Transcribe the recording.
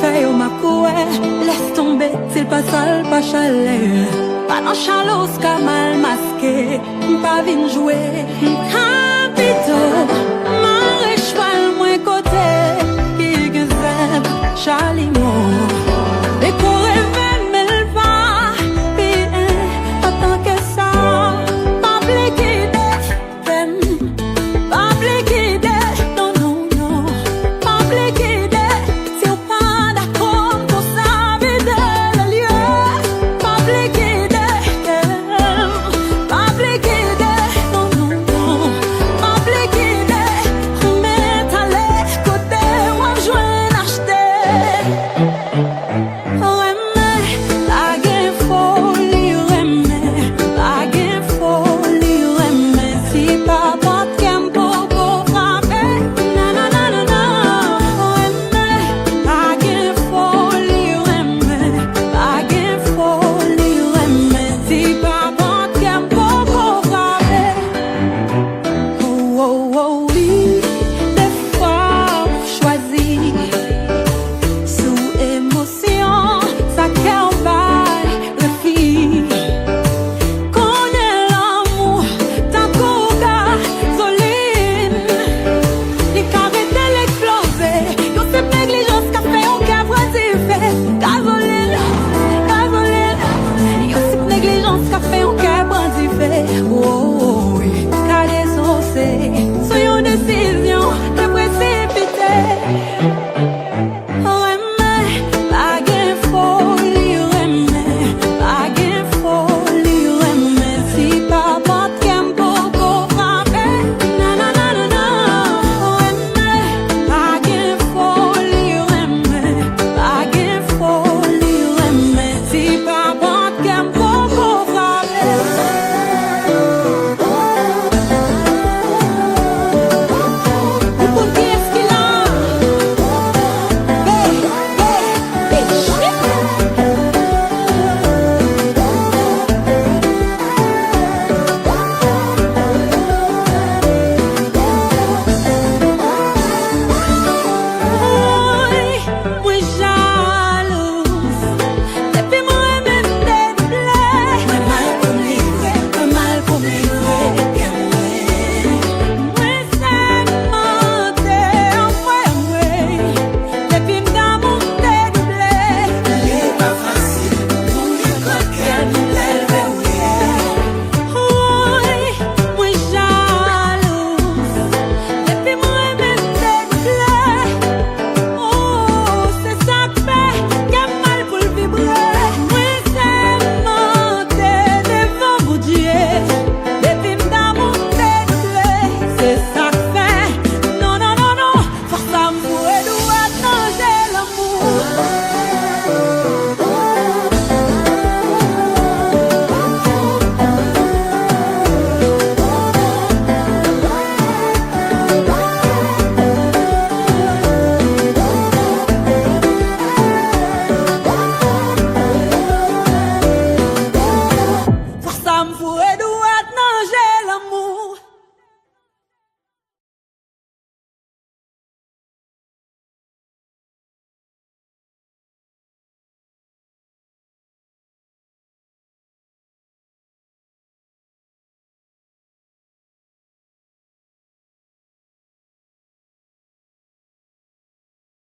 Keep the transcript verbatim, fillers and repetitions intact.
Fè yo m ap kouwè, lès tonbe, si l pa sal, pa chalè. Pa nan chalè w ka mal maske, m pa vin jwe. M ka pito mare chwal mwen kote ki gen zèb chalimo. Dekore men l pa pi enpòtan ke sa. Pa pli kite kè m. Pa pli kite, non, non, non. Pa pli kite, si w pa dakò, m konsa vide le lye. Pa pli kite kè m. Pa pli kite, non, non, non. Pa pli kite, ou mèt ale kote w ap jwenn achte.